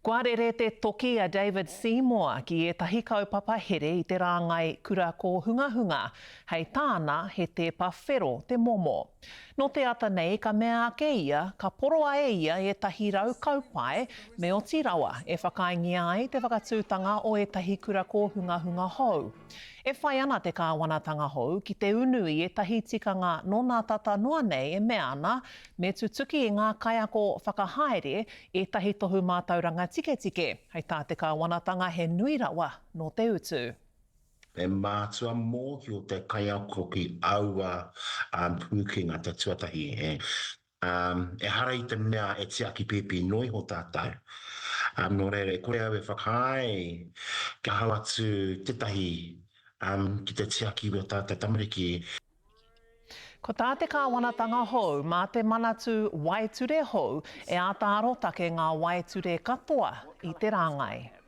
Kua rere te toki a David Seymour ki ētahi kaupapa here i te rāngai kura kōhungahunga, hei tāna he tēpa whero te momo. Nō te ata nei ka mea ake ia ka poroa e ia ētahi raukaupae me oti rawa e whakaaengia ai te whakatūtanga o ētahi kura kōhungahunga hou. E whai ana te kāwanatanga hou ki te unu i ētahi tikanga nō nā tata noa nei e mea ana me tutuki i ngā kaiako whakahaere ētahi tohu mātauranga tiketike, hei tā te kāwanatanga he nui rawa nō te utu. Me mātua mōhio te kaiako ki aua pūkenga te tuatahi. Ehara i te mea e tiaki pēpi noa iho tātou. Nō reira, e kore au e whakaae kia hau atu tētahi ki te tiaki i ō tātou tamariki. Ko tā te kāwanatanga hou mā te Manatū Waeture hou e āta arotake ngā waeture katoa i te rāngai.